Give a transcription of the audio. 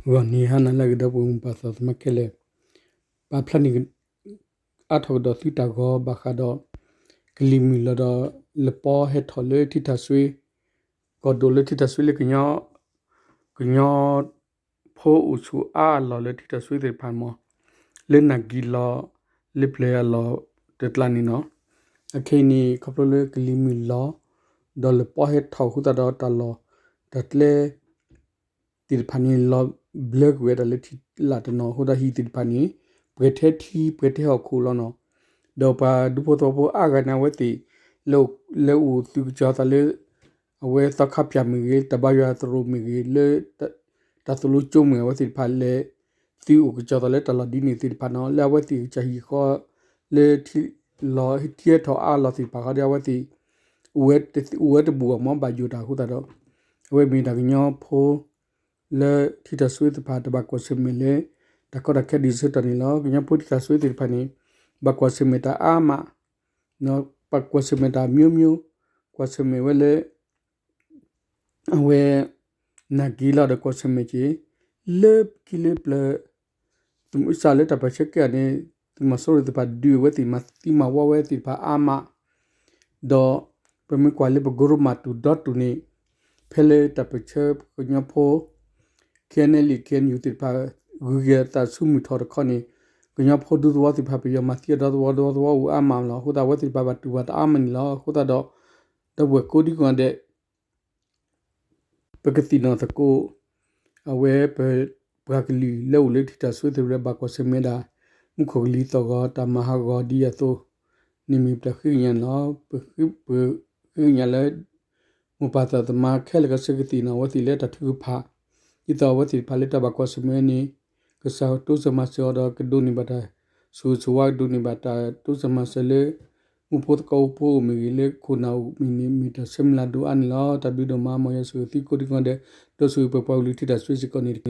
ဂီၤနံၤဟါနၤလၢအဂ့ၤ ဒီပုၢ်ဝဲၢ်မုၢ်ပၢ်သးသမါခဲလၢာ်, ပာ်ဖျါန့ၣ် အါထီၣ်ကဒီးသုတၢ်ဂီၤဘၣ်ဃးဒီး ကလံၤမုၢ်လီၤဒီး လပီဟဲထီၣ်လၢထံထၣ်စွ့, ကီၢ်ဒိၣ်လၢထံထၣ်စွ့လၢ ကညီဖိအိၣ်ဆူၣ်အါအလီၢ်လၢထံထၣ်စွ့သ့ၣ်တဖၣ်မ့ၢ် လၢနၢ်ကံလီၤ လၢပျၢၤအလီၢ်တကျါန့ၣ်လီၤ. အခဲအံၤန့ၣ် ခီဖျိလၢကလံၤမုၢ်လီၤ ဒီးလပီဟဲထီၣ်အဃိသတးဒီး တၢ်လီၢ်တၢ်ကျဲ သ့ၣ်တဖၣ်န့ၣ် လီၤဘျၢကွံာ်ဝဲဒၣ်လၢထံလာ်တနီၤအဃိသတး ဟံၣ်သ့ၣ်တဖၣ်န့ၣ် ပှဲၤထဲထံပှဲၤထဲဟီၣ်ခိၣ်လီၤနီၤ. ဒီးပှၤဒူဖိသဝီဖိအါဂၤန့ၣ် အဝဲသ့ၣ် လဲၤအိၣ်သုးကစီၤသးလၢ အဝဲသီခါပၠၣ်မ့ၢ်ဂ့ၤ, တၢ်ဘါယွၤသရိာ်မ့ၢ်ဂ့ၤ, လၢတၢ်သိၣ်လိကၠိမ့ၢ်ဂ့ၤ အဝဲသ့ၣ်တဖၣ်လဲၤသုးအိၣ်ကစီၤသးလၢတၢ်လီၢ်ဒ်န့ၣ်သ့ၣ်တဖၣ်နီၤ. လၢအဝဲသ့ၣ်ကစၢ်ဟံၣ်ဃီ လၢထံလီၢ်ထံဟဲထီၣ်အါလီၢ်သ့ၣ်တဖၣ်ဃီဒီး အဝဲသ့ၣ် အိၣ်ဝဲတဘူးအီၤမ့ၢ်ဘၣ်ယိၣ်တၢ်အဃိသတးဒီး အဝဲမ့ၢ်တၢ်ကညီဖိ လၢထံထၣ်စွ့သ့ၣ်တဖၣ် တဘၣ်ကွၢ်ဆၢၣ်မဲာ်လၢ တၢ်ကီတၢ်ခဲဒ်ဆၢကတီၢ်န့ၣ်လီၤ. ကညီဖိထံထၣ်စွ့သ့ၣ်တဖၣ်န့ၣ် ဘၣ်ကွၢ်ဆၢၣ်မဲာ်တၢ်အါမး, ဘၣ်ကွၢ်ဆၢၣ်မဲာ်တၢ်မျိုးမျိုး, ကွၢ်ဆၢၣ်မဲာ်ဝဲလၢ အဝဲ နၢ်ကံလီၤဒီးကွၢ်ဆၢၣ်မဲာ်က့ၤ လၢခံလၢပျၢၤ သုးမုၢ်စၢ်လၢတၢ်ပၢၢ်ဆၢကဲအီၤန့ၣ် သုးမီၤစိရိၤသ့ၣ်တဖၣ်ဒုးဝဲသ့ၣ် မၤသံမၤဝီဝဲသ့ၣ်တဖၣ်အါမး, ဒီးပမ့ၢ်ကွၢ်လၢပကရူၢ်မၤတူၢ်ဒီတူၢ်န့ၣ် ဖဲလၢတၢ်ပၢၢ်ဆၢပကညီဖိ KNLA KNU သ့ၣ်တဖၣ် ဂုၤက့ၤအသးဆူမုၢ်ထီၣ်တခီန့ၣ် ကညီဖိဒူသဝီသ့ၣ်တဖၣ် ပယီၤမၤသံအီၤဒီသဝီဒီသဝီအိၣ်အါမးလီၤ. အဃိသတးအဝဲသ့ၣ်တဖၣ်ဘၣ်တူၢ်ဘၣ်တၢ်အါမးန့ၣ်လီၤ. အဃိသတးဒီး ဒီပုၢ်ဝဲၢ်ကိးဒံကီးဒဲး ပကသ့ၣ်နီၣ်သကိး အဝဲပ ပှၤကလုာ်လၢအိၣ်လၢထံထၣ်စွ့သ့ၣ်တဖၣ်လၢဘၣ်ကွၢ်ဆၢၣ်မဲာ်ဒၣ် မူခိၣ်ကလံၤသီၣ်ဂီၤ တၢ်မၤဟးဂီၤဒ်အသိးန့ၣ်မ့ၢ်ပတၢ်ဃ့ကညးန့ၣ်လီၤ. ပဃ့ကညးလၢ မိၢ်ပၢ်သးသမါခဲလၢာ်ကဆၢကသ့ၣ်နီၣ်အဝဲသ့ၣ်လၢတၢ်ထုကဖၣ် ဒ်သိးအဝဲသ့ၣ်တဖၣ်လၢတၢ်ဘၣ်ကွၢ်ဆၢၣ်မဲာ်န့ၣ် ကစၢ်တိစၢၤမၤစၢၤအီၤဒီးကဒိးန့ၢ်ဘၣ်တၢ်ဆိၣ်ဂ့ၤဆိၣ်ဝါ ကဒိးန့ၢ်ဘၣ်တၢ်တိစၢၤမၤစၢၤလၢ မူဖိသကိးဖိမ့ၢ်ဂ့ၤ လၢခိၣ်နၢ်အိၣ်မ့ၢ်ဂ့ၤန့ၣ် မ့ၢ်တၢ်ဆၢမုၢ်လၢ်ဒိၣ်အါန့ၣ်လီၤ. တၢ်ဘျုးဒိၣ်မး မ်ယွၤဆိၣ်ဂ့ၤသုကိးဒံကီးဒဲး ဒီးဆိၣ်ဂ့ၤပပှၤကလုာ်ထံထၣ်စွ့စ့ၢ်ကီးန့ၣ်တက့ၢ်.